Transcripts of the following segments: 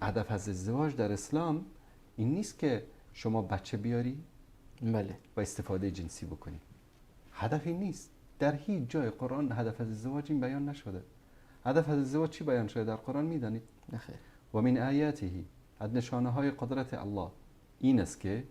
هدف از ازدواج در اسلام این نیست که شما بچه بیاری، بله، و استفاده جنسی بکنی. هدف این نیست. در هیچ جای قرآن هدف از ازدواج این بیان نشده. هدف از ازدواج چی بیان شده در قرآن میدانید؟ نخیر. و من آیاته، از نشانه های قدرت الله این است که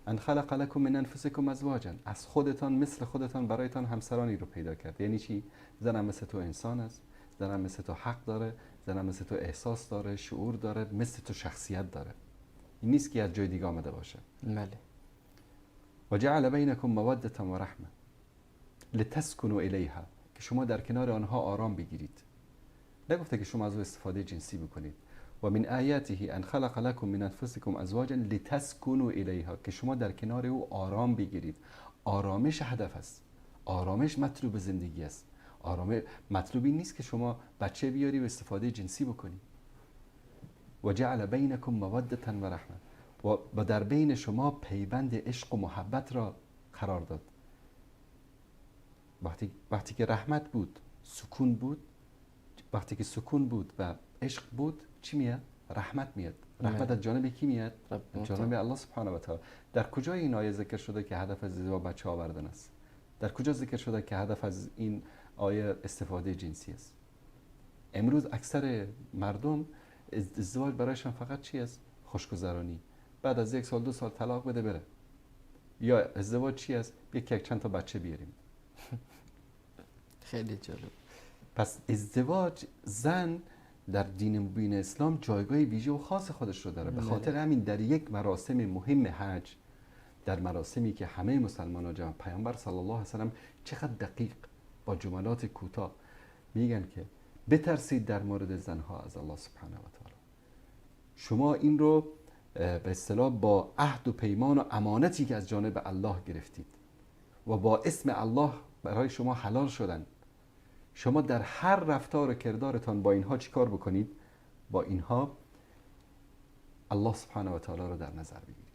ان خلق لکم من انفسکم ازواجا، از خودتان مثل خودتان برایتان همسرانی رو پیدا کرد. یعنی چی؟ زنم مثل تو انسان است، زنم مثل تو حق داره، زنم مثل تو احساس داره، شعور داره، مثل تو شخصیت داره. این نیست که از جای دیگه آمده باشه. بله. و جعل بینکم موده و رحمه لتسکنوا الیها، که شما در کنار آنها آرام بگیرید. نگفته که شما از او استفاده جنسی بکنید. و من آیاته ان خلق لکم من انفسکم ازواجا لتسکنوا الیها، که شما در کنار او آرام بگیرید. آرامش هدف است، آرامش مطلوب زندگی است. آرامش مطلوب این نیست که شما بچه بیاری و استفاده جنسی بکنی. و جعل بینکم موده و رحمه، و در بین شما پیوند عشق و محبت را قرار داد. وقتی که رحمت بود، سکون بود، وقتی که سکون بود و عشق بود، چی میاد؟ رحمت میاد. رحمت از جانب کی میاد؟ از جانب الله سبحانه و تعالی. در کجای این آیه ذکر شده که هدف از ازدواج بچه آوردن است؟ در کجا ذکر شده که هدف از این آیه استفاده جنسی است؟ امروز اکثر مردم ازدواج برایشان فقط چی است؟ خوشگذرانی. بعد از 1 سال 2 سال طلاق بده بره. یا ازدواج چی است؟ یک چند تا بچه بیاریم. خیلی جالب. پس ازدواج زن در دین مبین اسلام جایگاه ویژه و خاص خودش رو داره. به خاطر همین در یک مراسم مهم حج، در مراسمی که همه مسلمان‌ها جمع، پیامبر صلی الله علیه و سلم چقدر دقیق با جملات کوتاه میگن که بترسید در مورد زنها از الله سبحانه و تعالی. شما این رو به اصطلاح با عهد و پیمان و امانتی که از جانب الله گرفتید و با اسم الله برای شما حلال شدن، شما در هر رفتار و کردارتان با اینها چیکار بکنید؟ با اینها الله سبحانه و تعالی رو در نظر بگیرید.